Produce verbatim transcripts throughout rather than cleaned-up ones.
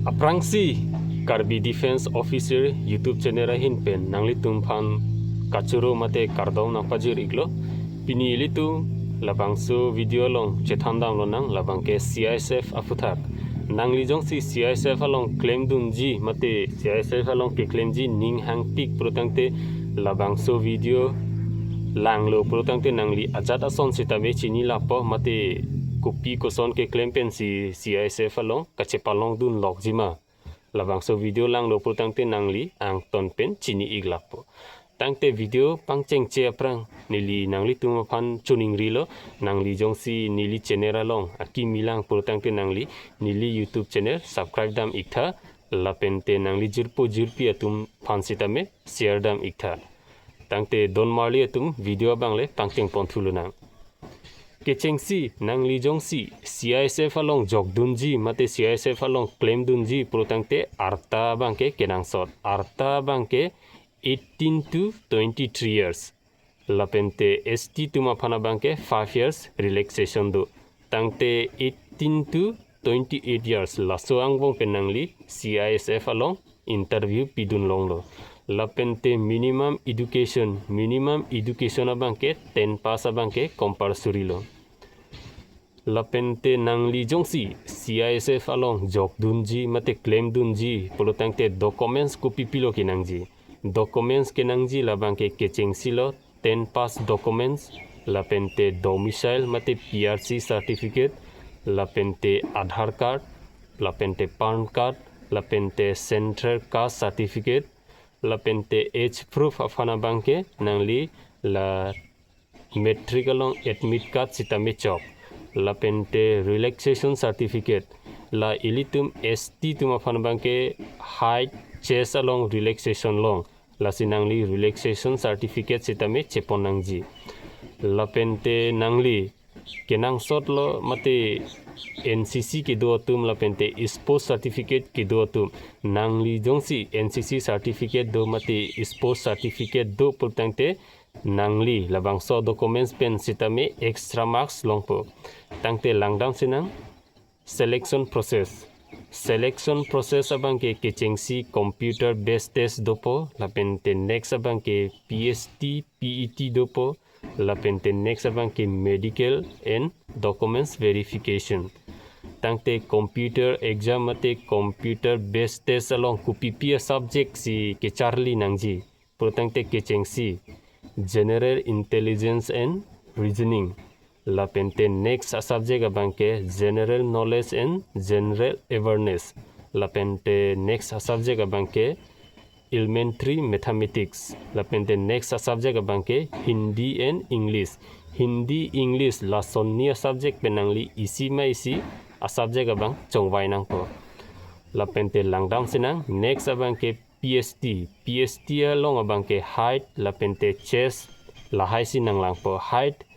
Aphrangsi Karbi Defence Officer YouTube channel ahin pen nanglitum aphan kachoro mate kardom nangpajir iklo. Pini ilitum labangso video along chethan damlonang, labang ke C I S F aphuthak. Nangli jongsi C I S F along klemdunji mate C I S F along keklemji ning hangpik pulotangte, labangso video langlo pulotangte nangli ajat ason sitame chini lapo mate kopi koson keklem pensi C I S F along kachepalongdun lokji ma. Labangso video langlo pulotangte nangli angton pen chini ik lapo. Tangte video pangchengche aphrang neli nanglitum aphan choningrilo, nangli jongsi neli channel along akimi lang pulotangte nangli neli YouTube channel subscribe dam iktha, lapente nangli jirpo jirpi atum aphan sitame share dam iktha. Tangte don marli atum video abangle pangcheng pon thulonang. Kechengsi nangli jongsi C I S F along jokdunji mate C I S F along klemdunji pulotangte arta abang ke kenangsot. Arta abang ke eighteen to twenty-three years. Lapente S T atum aphan abang ke five years relaxation do. Tangte eighteen to twenty-eight years laso angbong pen nangli C I S F along interview pidun longlo. Lapente minimum education, minimum education abang ke ten pass abang ke compulsory lo. Lapente nangli jongsi C I S F along jokdunji mate klemdunji pulotangte documents kopi pilo kenangji. Documents kenangji labang ke kechengsi lo ten pass documents, lapente domicile mate P R C certificate, lapente Aadhaar card, lapente PAN card, lapente central caste certificate, lapente age proof aphan abang ke nangli la matric along admit card sitame chok. Lapente relaxation certificate, la ilitum S T atum aphan abang ke height, chest along relaxation long. Lasi nangli relaxation certificate sitame chepon nangji. Lapente nangli kenangsot lo mate N C C kedo atum lapente sports certificate kedo atum. Nangli jongsi N C C certificate do mate sports certificate do pulotangte nangli labangso documents pen sitame extra marks longpo. Tangte langdam sinang selection process. Selection process abang ke kechengsi computer based test dopo, lapente next abang ke P S T, P E T dopo, lapente next abang ke medical and documents verification. Tangte computer exam mate computer based test along kopipi a subject si kecharli nangji pulotangte kechengsi general intelligence and reasoning. Lapente next a subject abang ke general knowledge and general awareness. Lapente next a subject abang ke elementary mathematics. Lapente next a subject abang ke Hindi and English. Hindi, English lasonni a subject pen nangli isi ma isi a subject abang chongvai nangpo. Lapente langdam sinang next abang ke P S T. P S T along abang ke height lapente chest lahai si nanglangpo. Height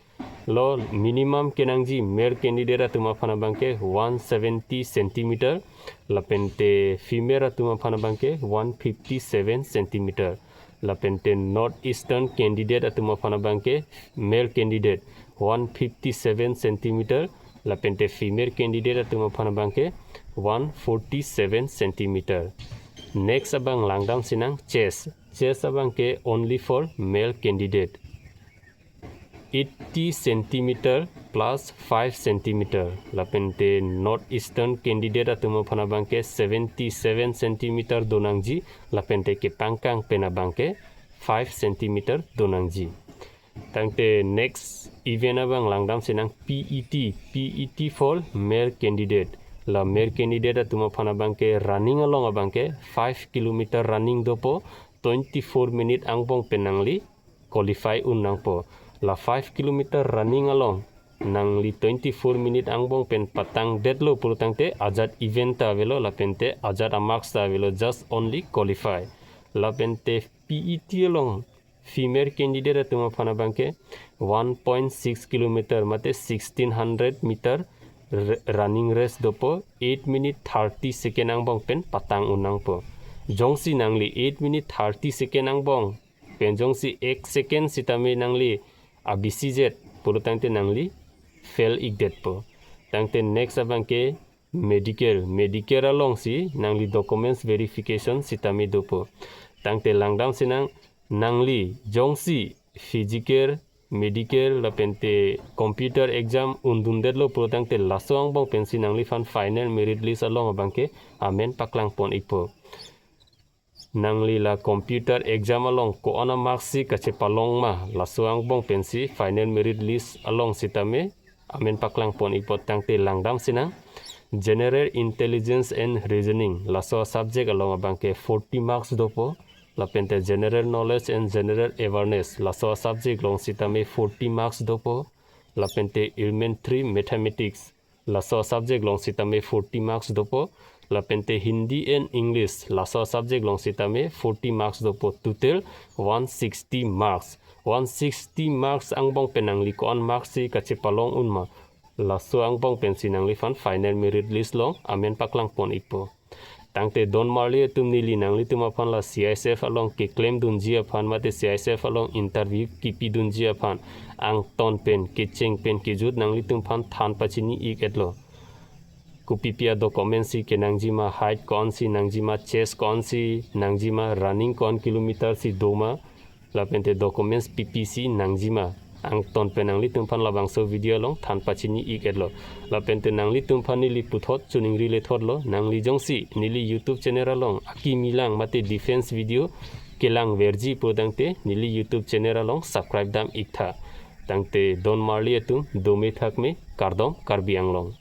lo minimum kenangji male candidate atum aphan abang ke one seventy centimeter, lapente female atum aphan abang ke one fifty-seven centimeter. Lapente North Eastern candidate atum aphan abang ke male candidate one fifty-seven centimeter, lapente female candidate atum aphan abang ke one forty-seven centimeter. Next abang langdam sinang chest. Chest abang ke only for male candidate. Eighty centimeter plus five centimeter. Lapente North Eastern candidate atum aphan abang ke seventy-seven centimeter donangji, lapente kepangkang pen abang ke five centimeter donangji. Tangte next event abang langdam sinang P E T. P E T for male candidate. La male candidate atum aphan abang ke running along abang ke five kilometer running dopo, twenty-four minute angbong pen nangli qualify un nangpo. La five kilometer running along nangli twenty-four minute angbong pen patangdetlo pulotangte ajat event ta avelo lapente ajat a marks ta avelo, just only qualify. Lapente P E T along female candidate atum aphan abang ke one point six kilometer mate sixteen hundred meter r- running race dopo, eight minute thirty second angbong pen patang un nangpo. Jongsi nangli eight minute thirty second angbong pen jongsi ek second sitame nangli abisi jet pulotangte nangli fail ikdetpo. Tangte next abang ke Medicare, Medicare alongsi nangli documents verification sitame dopo. Tangte langdam sinang, nangli jongsi physical, medical lapente computer exam undundetlo pulotangte laso angbong pensi nangliphan final merit list along abangke amen paklangpon ikpo. Nangli la computer exam along ko-an a marks si kachepalong ma, laso angbong pensi final merit list along sitame amen paklangpon ikpo. Tangte langdam sinang, General Intelligence and Reasoning, laso subject along abangke forty marks dopo, lapente General Knowledge and General Awareness, laso subject along sitame forty marks dopo, lapente Elementary Mathematics, laso subject along sitame forty marks dopo, lapente Hindi and English, laso subject along sitame forty marks dopo, total one sixty marks. One sixty marks angbong pen nangli ko-an marks si kachepalong un ma, laso angbong pensi nangliphan final merit list along amen paklangpon ikpo. Tangte don marli atum, neli nanglitum aphan la C I S F along keklem dunji aphan mate C I S F along interview kipi dunji aphan angton pen kecheng pen kejut nanglitum aphan than pachini ik-etlo. Kopipi a document si kenangji ma, height ko-an si nangji ma, chest ko-an si nangji ma, running ko-an kilometer si do ma, lapente documents pipi si nangji ma, angton pen nanglitum aphan labangso video along than pachini ik-etlo. Lapente nanglitum aphan neli puthot choningri lethotlo, nangli jongsi neli YouTube channel along akimi lang mate defense video kelang verji pulotangte neli YouTube channel along subscribe dam iktha. Tangte don marli atum, dome thakme, kardom Karbi Anglong.